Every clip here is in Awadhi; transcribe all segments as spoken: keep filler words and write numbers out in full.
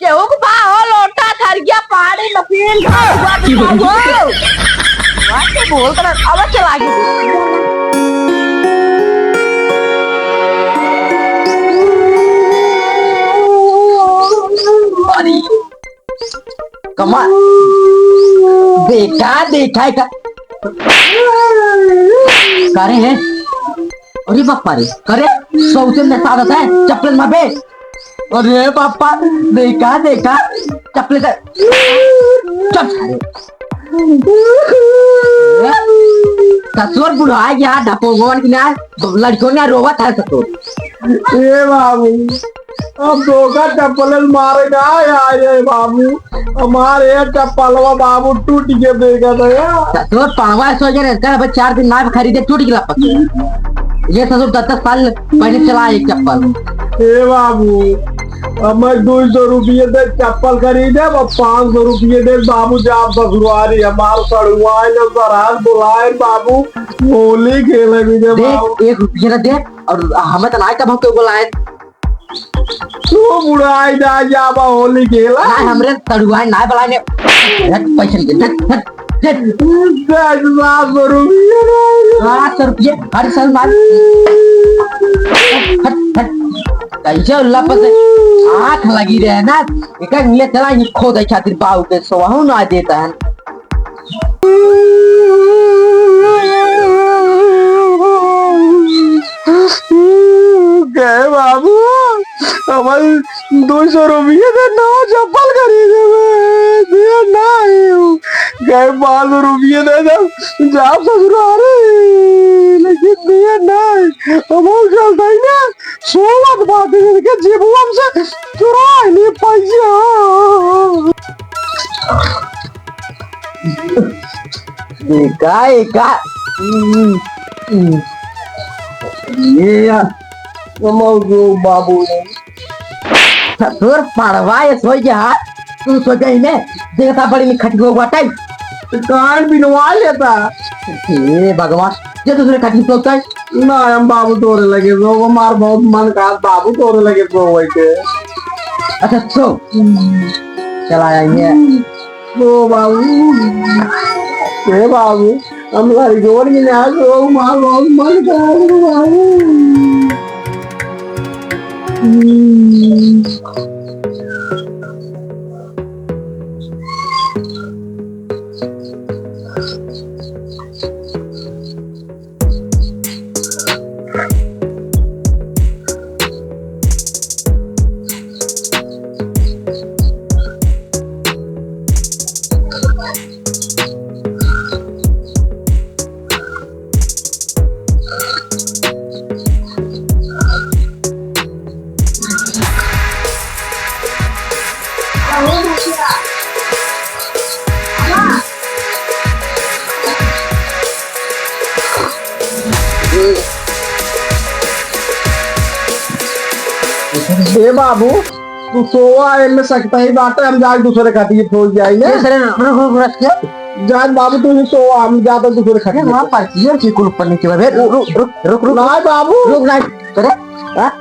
केहू के बा हो लोटा, थरिया, पानी, मशीन, घर दुआर बिछाऊ हो। बात तो बोल कर आवाज चला गई। अरे, कमा-, देखा, देखा, का-, करे है? अरे बापा रे, करे, सौते में सादत है, चप्पल में बे। अरे बापा, देखा, देखा, चप्पल का, चल सारे। ससुर बुढ़ा गया, ढपोगवन की ना, लड़कों ना रोवत है ससुर। ए बाबू, अब धोखा चप्पल मारे ना आए रे बाबू, हमारे ये चप्पलवा बाबू टूट के बेगा गया। ससुर पड़वा सो जे रहता है, अब चार दिन ना खरीदे, टूट गया पक्का। ये ससुर दस दस साल पहले चला एक चप्पल। ए बाबू, अब मैं दो सौ रुपये दे चप्पल खरीदे, अब पाँच सौ रुपये दे बाबू, जा ससुरारी हमार सड़ुआए न सरार बुलाए बाबू, होली खेले भी दे देख, बाबू। एक रुपये ना दे, और हमें तो ना कब हम तो बुलाए। तू बुढ़ाई जा, जाबा होली खेला। ना, हमरे तड़ुआई ना बलाने। हट, पैसे ले, हट, हट, हट। सात सौ रुपये ना। सात सौ रुपये, हर साल मार। हट, हट, हट। कैसे उल्ला पर से आँख लगी रहे ना, एक मिले चला, ये खो दे खातिर बाऊ के सोहू ना देता है। गए बाबू, हमारे दो सौ रुपये दे, नवा चप्पल खरीदे में दिए ना आए हो। गए पाँच सौ रुपये दे दे, जाओ ससुराल, लेकिन दिए ना आए। हम चलता ही ना, सोवत बाटे इनके जेबुआ से चुरा ले पैसा। एका, एका। ये या, कमाओ जो बाबू ने। ससुर पड़वा ये सोई गया, तू सो जाई ने, देखता बड़ी में खटियो बाटे। तो कान बिनवा लेता। हे भगवान, ये दूसरे खटियो सोता है। ना, हम बाबू तोरे लगे सो, हमार बहुत मन का बाबू तोरे लगे सो वैसे। अच्छा, सो। चला आएंगे। ओ बाबू, हे बाबू, हम लड़कोन के ना सो, हमार बहुत मन का बाबू। ए बाबू, तू सोवा, एमे सकता ही बात है, हम जाके दूसरे खातिर फोन जाई ले। ये सरे, रुक, रुक, रुक, रुक। जान बाबू, तू ही सोवा, हम जाता दूसरे खातिर। ये वहाँ पर ये की कुल ऊपर नीचे बे, रुक, रुक, रुक, रुक, रुक। ना बाबू। रुक ना, अरे, हाँ?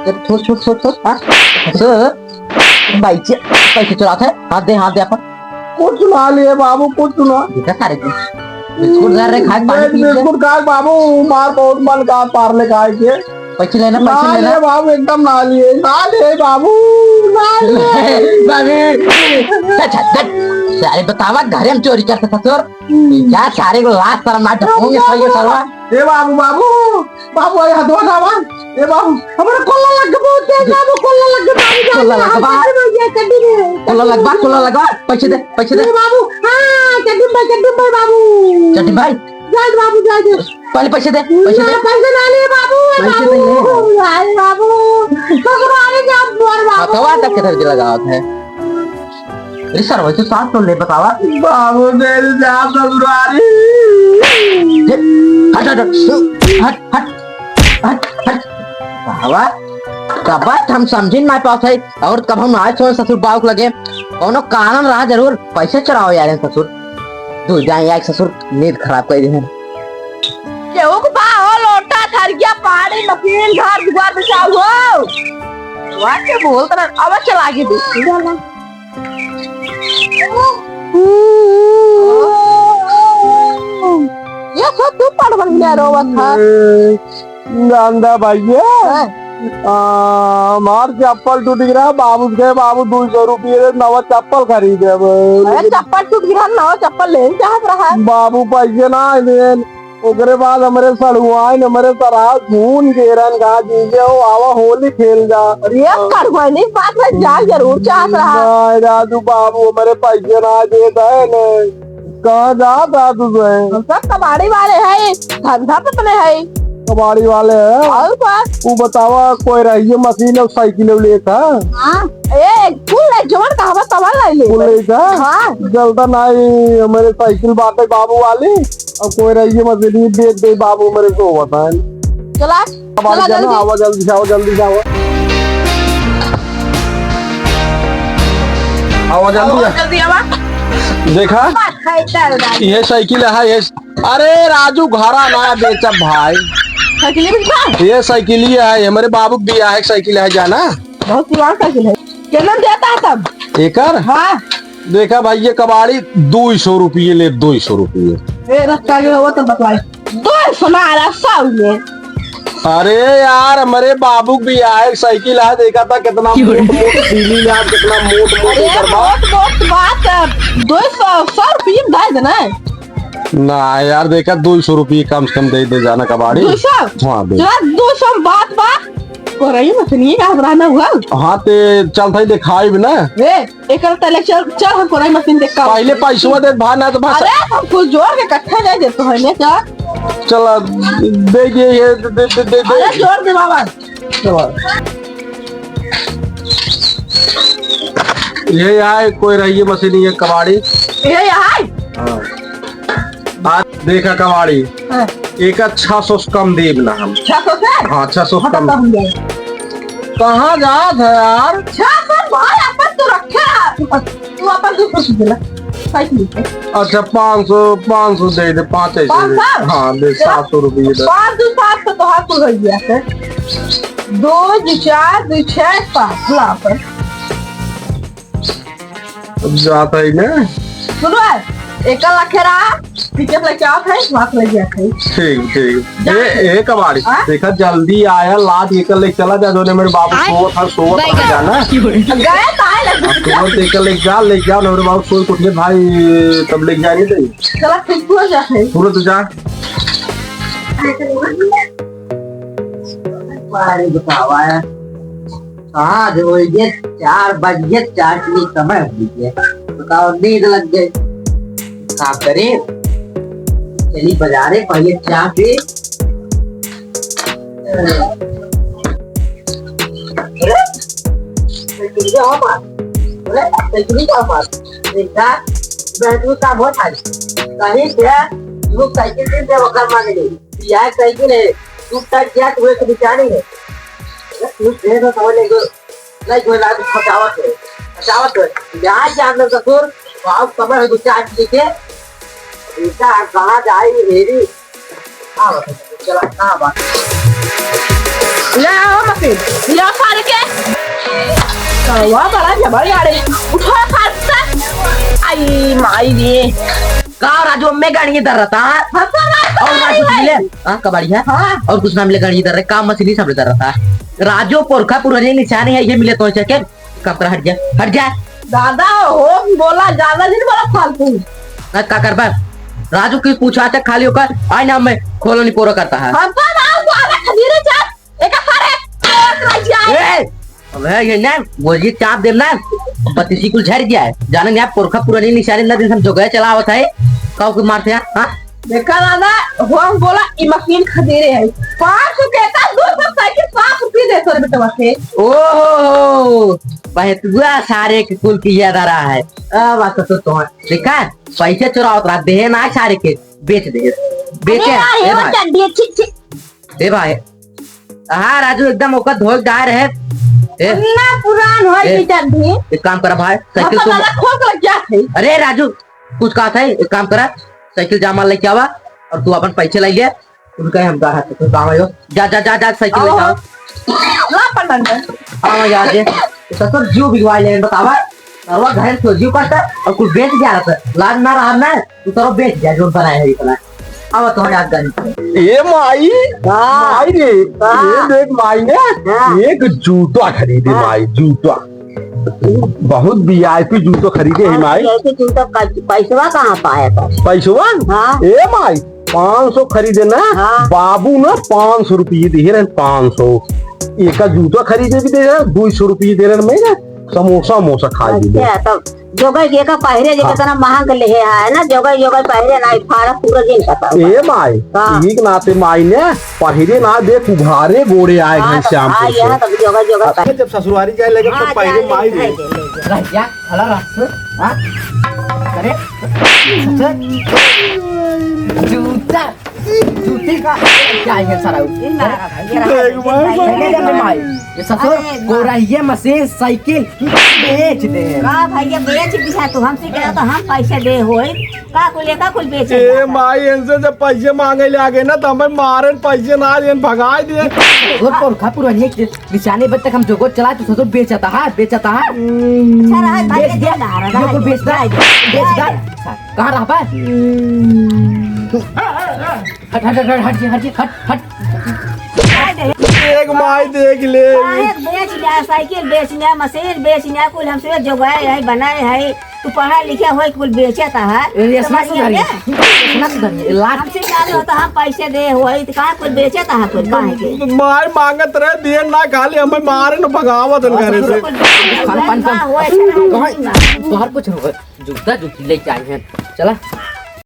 ये छोड़, छोड़, छोड़, छोड़, हाँ? तो, भाई, चे-, पैसे चुराते हैं, हाथ दे, हाथ दे अपन। कुछ ना लिए बाबू, कुछ ना। बेटा सारे के बिस्कुट धर रहे, खाए, पानी पी ले। बिस्कुट खाए बाबू, मार बहुत मन का पार्ले खाए के। पैसे लेना, ना पैसे लेना। लिए बाबू, एकदम ना लिए, ना लिए बाबू, ना लिए। बाबू, अच्छा, अच्छा, सारे बतावा, घरे में चोरी करता था चोर। क्या सारे को लाज शर्म ना ढकोंगे, सही है सरवा। ए बाबू, बाबू, बाबू, अरे हथवा उठावा। ए बाबू, हमारा कोल्ला लग गया, बहुत तेज बाबू, कोल्ला लग गया, बाबू, कोल्ला लग गया, बाबू। चड्डी में, चड्डी में, कोल्ला लग गया, कोल्ला लग गया, पैसे दे, पैसे दे। ए बाबू, हाँ, चड्डी में, चड्डी में, बाबू। चड्डी भाई। जा बाबू, जा दे। पहले पैसे दे, पैसे दे। ना, पैसे ना लिए बाबू, ए पैसे बाबू, नहीं है। अरे बाबू, ससुराल जा, मोर बाबू। हथवा तक के धर के लगावत है। अरे सर, वैसे साथ तो ले बतावा। बाबू, मेरी जान ससुरारी। हट, हट, हट, हट, हट, हट, हट। बाबा, कब हम समझिन ना पावत है, और कब हम आए सोए ससुर बाउक लगे, कौनो कारण रहा जरूर, पैसे चुराओ यार ससुर। दू जाए यार ससुर, नींद खराब कर दे हैं। केहू के बा हो लोटा, थरिया, पानी, मशीन, घर दुआर बिछाऊ हो। वाह, के बोलत रहा, अब चला के दे। चला। ये सब तू पड़वन में रोवत है। ए, गांधा भैया, हाँ। आ, हमार चप्पल टूट गिरा, बाबू से, "बाबू, दो सौ रुपये दे, नवा चप्पल खरीदे अब।" अरे, चप्पल टूट गिरा, नवा चप्पल लेन चाहत रहा। बाबू पैसे ना देन। ओकरे बाद हमरे सड़ुआइन, हमरे सराय खून गेरन, कहा, "जीजे हो, आवा होली खेल जा।" अरे, अब कड़ुआइन बात में जाए जरूर चाहत रहा। नहीं, राजू बाबू, हमरे पैसे ना देत है न। कहाँ जात है तू से? हम सब कबाड़ी वाले हैं, धंधा पे अपने हैं। कबाड़ी वाले हैं? और का? तू बतावा, कोई रहिए मशीन और साइकिल लेत है? हाँ, ए, कुल ले, जवन कहवा तवन ले ले। कुल ले का? हाँ। चलता नहीं, हमरे साइकिल बाटे बाबू वाली, और कोई रहिए मशीन बेच दे बाबू, हमरे को बताएं। चला, कबाड़ी चला जाना, जल्दी। आवा जल्दी से, आवा जल्दी से, आवा। आवा जल्दी आवा, आ। जल्दी आवा। देखा? बात है, चल, चल। ये साइकिल है, ये अरे राजू, घरा ना बेचब भाई। साइकिल बेचबा? ये साइकिल ही है, हमरे बाबू के बियाह के साइकिल है, जाना। बहुत पुरान साइकिल है। केतना देता है तब? एकर? हाँ। देखा भाई, ये कबाड़ी दो सौ रुपये ले, दो सौ रुपये। ए, रस्ता जो है वो तो बतवाए। दो सौ मारा, सौ में। अरे यार, हमरे बाबू के बियाह के साइकिल है, देखा था कितना मोट मोट सीली यार, कितना मोट मोट अरे एकर बा। मोट मोट बात, दो सौ, सौ रुपये में दे देना है। ना यार, देखा, दो सौ रुपये कम से कम दे दे जाना कबाड़ी। दो सौ? हाँ, दे। चला, दो सौ में बात बा। कोरई मशीन का हमरा ना हुआ। हाँ, ते चल भाई, दिखाई भी ना। ए, एकर तले चल, चल, हम कोरई मशीन देख का पहले पैसवा दे, भा ना तो भा अरे, हम कुछ जोड़ के इकट्ठा दे देते हैं, ले चल। चला, दे, दे, ये, दे, दे, दे, दे, दे। अरे, जोड़ दे बाबा। चला। ये यहाँ है, कोई रहिए मशीन, ये कबाड़ी। ये यहाँ है? हाँ। आज देखा कबाड़ी, हाँ। एक छह सौ से कम देब ना हम। छह सौ से? हाँ, छह सौ से हाँ, तो कम। कम दे। कहाँ जात है यार? छह सौ भाई, अपन तो रखे रहा। तू अपन तो कुछ दिला। साइकिल पे। अच्छा, पाँच सौ, पाँच सौ दे दे, पाँच ऐसे दे। पाँच सौ? हाँ, दे, चलो। सात सौ रुपये दे। पाँच दो सात सौ तो हाथ हो गया है। दो दो चार, दो छः, पाँच, ला पर। अब जात है ना। सुनो, एक लाख रहा, पिकअप लेके आओ थे, वहाँ से लेके आते हैं। ठीक, ठीक। जा। ए, ए, कबाड़ी, हाँ? देखा, जल्दी आया, लाद के कर ले चला जा, जो ने मेरे बाबू आय। सोवत था, सोवत बैगन। रह जाना। गए तो आए लग अब सोवत के कर ले जा, ले जा, ना मेरे बाबू सोई उठे भाई, तब ले जाने दे। चला, ठीक हो जा है। तुरंत जा। अरे बतावा यार। आज हो गए चार बज गए, चाय के लिए समय हो गया। बताओ, नींद लग गई। का करें? चली बाजारे, पहले चाय पी। अरे, साइकिल का हमार। अरे, साइकिल का हमार। देखा, बैटरी का बहुत है। कहीं से लोग साइकिल से वकर मांगे नहीं। यह साइकिल है, तू तक क्या, तू एक बेचारी है। अरे, तू दे दो, तो ले गो। नहीं कोई लाग फटावत है, फटावत है। यहाँ से हम लोग ससुर, तो आओ कमर है, दो चार चीज के। इनका कहाँ जाए, मेरी। हाँ, चला, हाँ, बात। ले आओ मशीन, ले आओ सारे के। वाह, बड़ा जबर गाड़ी। उठो फट से। आई माई रे। का राजू, मैं गाड़ी इधर रहता है? हम तो राजू और राजू गाड़ी मिले? है। हाँ, कबाड़ी है। हाँ। और कुछ ना मिले, गाड़ी इधर रहे, काम मशीन ही सब इधर रहता है। राजू पुरखा पुरानी निशानी है, ये मिले तो चेक। काम करा, हट जा, हट जा। दादा, हो बोला, ज्यादा नहीं बोला फालतू। ना का करबा? राजू की पूछा था खाली होकर, आई ना मैं खोलो नहीं पूरा करता है। हम तो ना ज्यादा खदीरे चाप, एक सारे, एक रह जाए। ए! अब है ये ना, वो ये चाप देम ना, बत्तीसी कुल झर जाए। जाने नहीं आप पुरखा पुरानी निशानी ना दिन हम जोगया चला आवत है, काऊ के मारते हैं, हाँ? देखा दादा, हम बोला, ई मशीन खदेरे है। पाँच सौ के का, दो सौ साइकिल, पाँच रुपये दे सौ बेटवा के। ओहो, बहतुआ सारे के कुल की ज्यादा रहा है। आ, बात तो तुम्हार। देखा, पैसे चुरावत रहा, देहे ना सारे के, बेच दे, बेचे अरे हैं, यार, ए ये भाई। चड्डी है, छी, छी। ए भाई, हाँ राजू, एकदम ओकर धोए डार है। ए, इतना पुरान हो ए, की चड्डी। एक काम करा भाई, साइकिल मतलब तो दादा खोल के लग जात है। अरे राजू, कुछ कहा था, एक काम करा, साइकिल जामा लेके आवा और तू अपन पैसे ले ले। उनका हम गाढ़ा तो काम आयो। जा, जा, जा, जा, साइकिल लेके आओ। ला, अपन नंदन। हाँ, मैं याद है। तो ससुर जीव बिगवाई ले, बतावा। सरवा घर से जीव काटता और कुल बेच दिया रहता। लाज ना रहा ना, तू सरवा बेच दिया, जो बनाया है इतना। अब तो याद गाड़ी। ए माई, हाँ। माई रे, हाँ। ये देख माई ने हाँ। एक जूता खरीदे हाँ। माई, जूता। बहुत वी आई पी जूतो खरीदे है हाँ, माई। वी आई पी जूतो का पैसवा कहाँ पाया था? पैसवा? हाँ। ए माई, पाँच सौ खरीदे ना, हाँ। बाबू ना पाँच सौ रुपये दिहे रहन, पाँच सौ। एका जूता खरीदे भी दे रहन, दो सौ रुपये दे रहन, मैं ना समोसा वमोसा खा ली। अच्छा, तब जोगै के का पहिरे जे हाँ। कितना महंग लेहे है ना, जोगै जोगै पहिरे ना, फाड़ा पूरा दिन का था। ए माई, हाँ। यही के नाते माई ने पहिरे ना दे, उघारे गोड़े आए हाँ, घर तो श्याम हाँ, से। यह तब जोगै जोगै अब जब ससुरारी जाए लगे, हाँ, तो पहिरे जाए माई ले, दे। ले, ले, ले। रह जा, खड़ा रह, हाँ? अरे, जूता। जूती का क्या है सारा? ये ना, ये रहा, देख, ये भाई, रहा, भाई, ये रहा। ये ससुर, अरे, कोरहिया मशीन, साइकिल बेच दे। का भैया बेच दिया तू? हमसे कहा तो हम पैसे दे होई। का कुल, का कुल बेचे ए जाता? माई, इनसे जब पैसे मांगे ले आगे ना, तो हमें मारन पैसे ना देन, भगाए दे। और कौन खा पुरानी के निशाने बद तक हम जोगो चला, तू ससुर बेचता है, बेचता है। अच्छा रहा, भाई, बेच दे, दे ना, रहा, ये को रहा, बेच दे, रहा, बेच दे। रहा। कहाँ रहा बा? हट, हट, हट, हट, हट, हट, हट, हट। देख माई, देख ले। काहे बेच लिया, साइकिल बेच लिया, मशीन बेच लिया, कुल हमसे जोगाए है, बनाए है। तू पढ़ा लिखे होई, कुल बेचत है। ए, ये समझ सुना सुधरी, गया? ये सुना सुधरी, ये लाख हमसे जाने हो तो हम पैसे दे होई, तो कहाँ कुल बेचत है, कुल काहे के? मार मांगत रहे, दिए ना, खाली हमें मारे न भगावत न घरे से। कुल बेचत है, खान पान का होई, कहाँ? तोहर कुछ न होई। जूता जूती लेके आई हैं। चला।